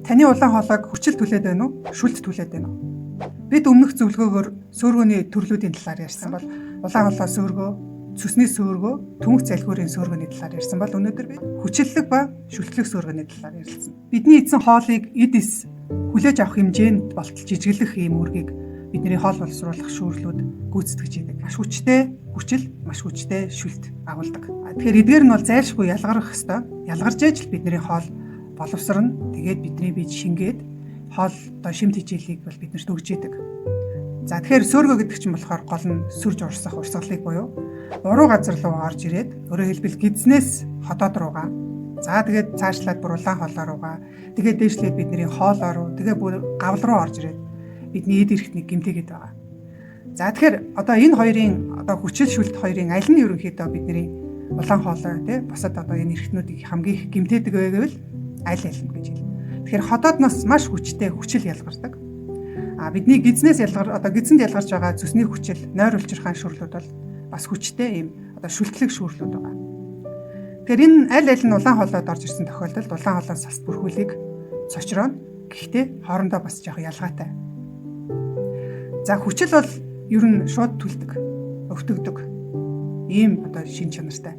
Таны улаан хоолойг хүчил түлээд байна уу? Шүлт түлээд байна уу? Бид өмнөх зөвлөгөөгөөр сөөргөний төрлүүдийн талаар ярьсан бол улаан хоолой сөөргөө, цөсний сөөргөө, түнх залгиурын сөөргөний талаар ярьсан бол өнөөдөр бид хүчиллэг ба шүлтлэг сөөргөний талаар ярилцсан. Бидний эзэн хоолыг эд эс хүлээж авах хэмжээнд болтол жижиглэх ийм үүргийг бидний хоол боловсруулах шүүрлүүд гүйцэтгэж идэг. Маш хүчтэй хүчил, маш хүчтэй шүлт агуулдаг. Тэгэхээр эдгээр нь бол зайлшгүй ялгарх ёстой. Ялгарч ээж л бидний хоол боловсрно. Тэгээд бидний бие шингээд хоол одоо шим тэжээлийг бол биднэрт өгж идэг. За, тэгэхээр сөөргөө гэдэг чинь болохоор гол нь сүрж урсах урсгалыг буюу уруу газар руу орж ирээд, өөрөөр хэлбэл, гидснээс ходоод руугаа, за, тэгээд цаашлаад бүр улаан хоолой руугаа, тэгээд дээшлээд бидний хоолой руу, тэгээд бүр гавл руу орж ирээд бидний эд эрхтнийг гэмтээгээд байгаа. За, тэгэхээр одоо энэ хоёрын, одоо хүчил шүлт хоёрын аль нь ерөнхийдөө бидний улаан хоолой тий бусад одоо энэ эрхтнүүдийг хамгийн их гэмтээдэг вэ гэвэл аль аль нь гэж хэлнэ. Тэгэхээр ходоодноос маш хүчтэй хүчил ялгардаг. А бидний гидснээс ялгар, одоо гидсэнд ялгарч байгаа цөсний хүчил, нойр улчирхаан шүрлүүд бол бас хүчтэй ийм одоо шүлтлэг шүүрлүүд байгаа. Тэгэхээр энэ аль аль нь улаан хоолойд орж ирсэн тохиолдолд улаан хоолойн салст бүрхүүлийг цочрооно. Гэхдээ хоорондоо бас жоох ялгаатай. За, хүчил бол ер нь шууд түлдэг, өвтгөдөг ийм одоо шин чанартай.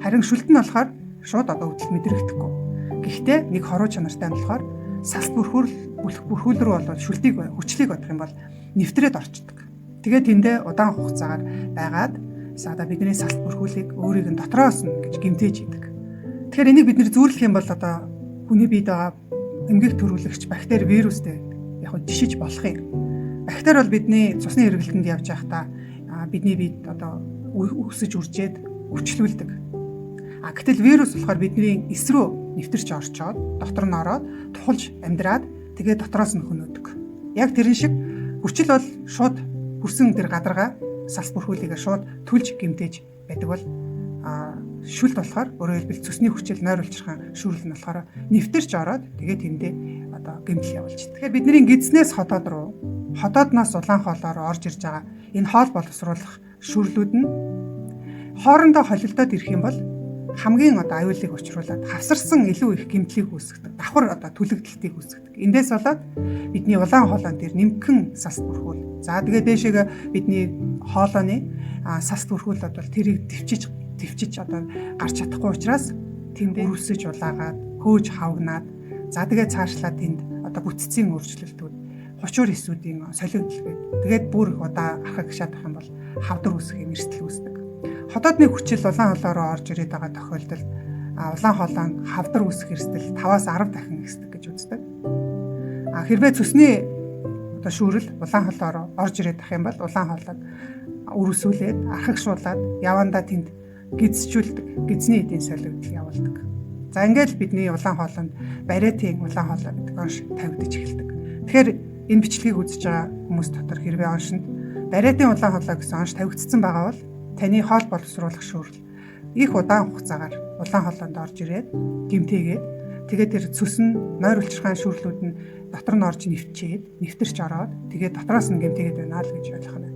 Харин шүлт нь болохоор шууд одоо өвдөлт мэдрэгдэхгүй. Гэхдээ нэг хоруу чанартай нь болохоор салст бүрхүүл бүрхүүл рүү бол шүлтийг, хүчлийг бодох юм бол нэвтрээд орчдөг. Тэгээд тэндээ удаан хугацаагаар байгаад одоо бидний салт бүрхүүлийг өөрийг нь дотроос нь гэж гэмтээж идэг. Тэгэхээр энийг бид нэр зүүрлэх юм бол одоо хүний биед байгаа эмгэг төрүүлэгч бактери, вирустэй яг нь жишиж болох юм. Бактери бол бидний цусны хэрэглэлтэнд явж байхдаа бидний биед одоо өсөж үржээд өвчлүүлдэг. А гэтэл вирус болохоор бидний эс рүү нэвтэрч орчоод, дотор нь ороод тухалж амьдраад, тэгээд дотроос нь хөнөөдөг. Яг тэрэн шиг хүчил бол шууд хүрсэн тэр гадаргаа салс бүрхүүлийгээ шууд түлж гэмтээж байдаг бол шүлт болохоор, өөрөөр хэлбэл, цөсний хүчил, нойр улчирхан шүүрэл нь болохоор нэвтэрч ороод, тэгээд тэндээ одоо гэмтэл явуулж. Тэгэхээр бидний гидснээс ходоод руу, ходоодноос улаан хоолоор орж ирж байгаа энэ хоол боловсруулах шүрлүүд нь хоорондоо холилдоод ирэх юм бол хамгийн одоо аюулыг учруулад хавсарсан илүү их гэмтлийг үүсгэдэг. Давхар одоо түлэгдэлтийг үүсгэдэг. Эндээс болоод бидний улаан хоолойн дээр нэмхэн салст бүрхүүл. За, тэгээд дээшээгээ бидний хоолойны салст бүрхүүл бол тэрийг төвчиж төвчиж одоо гарч чадахгүй учраас тэнд өрөвсөж улаагаад, хөөж хавгнаад, за, тэгээд цаашлаад тэнд одоо бүтцийн өөрчлөлтүүд, хучуур эсүүдийн солигдол гээд, тэгээд бүр их удаа архаг шатах юм бол хавдар үүсэх юм эрсдэл үүсдэг. Ходоодны хүчил улаан хоолой руу орж ирээд байгаа тохиолдолд улаан хоолой нь хавдар үүсэх эрсдэл 5-аас 10 дахин ихсдэг гэж үздэг. А хэрвээ цөсний одоо шүүрэл улаан хоолой руу орж ирээд ах юм бол улаан хоолойг өрөвсүүлээд, архагшуулад, явандаа тэнд гидсжүүлдэг, гидсний эдийн солигдол явуулдаг. За, ингээд бидний улаан хоолойнд бариатын улаан хоолой гэдэг онш тавигдаж эхэлдэг. Тэгэхээр энэ бичлэгийг үзэж байгаа хүмүүс дотор хэрвээ оншинд бариатын улаан хоолой гэсэн онш тавигдсан байгаа бол таны хоол боловсруулах шүүрэл их удаан хугацаагаар улаан хоолойнд орж ирээд гэмтээгээд, тэгээд тэр цөс нь, нойр улчирхаан шүүрлүүд нь дотор нь орж нэвчээд, нэвтэрч ороод, тэгээд дотроос нь гэмтээгээд байна л гэж ойлгох нь.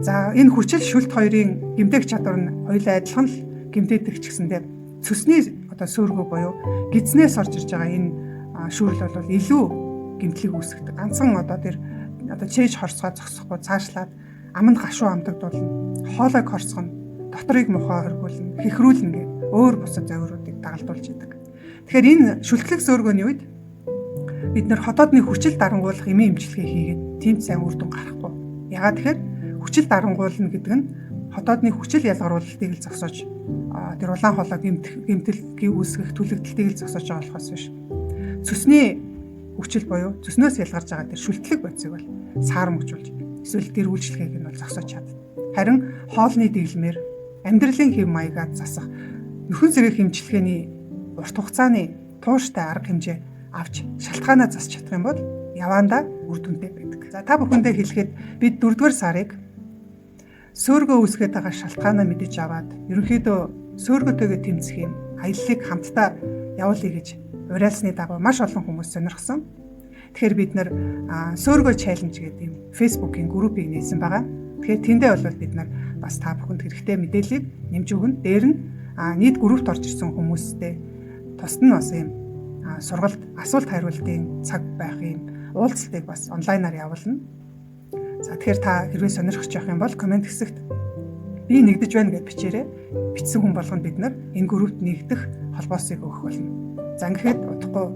За, энэ хүчил шүлт хоёрын гэмтээх чадвар нь хоёулаа адилхан л гэмтээдэг ч гэсэндээ цөсний одоо сөөргөө буюу гидснээс орж ирж байгаа энэ шүүрэл бол илүү гэмтлийг үүсгэдэг. Ганцхан одоо тэр одоо чээж хорцгоо зогсохгүй цаашлаад аманд гашуу амтагдуулна, хоолойг хорцгоно, доторыг мухаа хоргуулна, хэхрүүлнэ гэх өөр бусад загваруудыг дагалдуулж идэг. Тэгэхээр энэ шүлтлэг сөөргөөний үед бид нэр хотоодны хүчил дарангуулах эмийн эмчилгээ хийгээд тийм сайн үр дүн гарахгүй. Ягаад тэгэхээр хүчил дарангуулна гэдэг нь хотоодны хүчил ялгаруулалтыг л зогсоож, тэр улаан хоолой гэмтэл үүсгэх түлэгдэлтийг л зогсоож байгаа болохоос биш. Цөсний хүчил буюу цөснөөс ялгарч байгаа тэр шүлтлэг бодисыг бол саарамжуулж эсвэл тэр үйлчлэгийг нь бол зогсоож чадна. Харин хоолны дэглэмээр, амьдралын хэв маягаа засах, нөхөн сэргээх эмчилгээний урт хугацааны тууштай арга хэмжээ авч шалтгаанаа засч чадах юм бол явандаа үр дүнтэй байдаг. За, та бүхэндээ хэлэхэд бид 4-р сарыг сөөргөө үүсгээд байгаа шалтгаанаа мэдэж аваад ерөнхийдөө сөөргөтэйгээ тэмцэх юм аяллыг хамтдаа явуулъя гэж уриалсны дагуу маш олон хүмүүс сонирхсон. Тэгэхээр бид нэр сөөргөө challenge гэдэг юм Facebook-ийн группийг нээсэн байгаа. Тэгэхээр тэндээ бол бид нар бас та бүхэнд хэрэгтэй мэдээллийг нэмж өгнө. Дээр нь нийт группт орж ирсэн хүмүүстэй тусад нь бас юм Сургалт, асуулт хариултын цаг байх юм уулзалтыг бас онлайнаар явуулна. За, тэгэхээр та хэрвээ сонирхож явах юм бол comment хэсэгт "Би нэгдэж байна" гэж бичээрэй. Бичсэн хүн болгонд бид нар энэ группт нэгдэх холбоосыг өгөх болно. За, ингээд удахгүй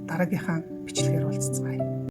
дараагийнхаа бичлэгээр уулзацгаая.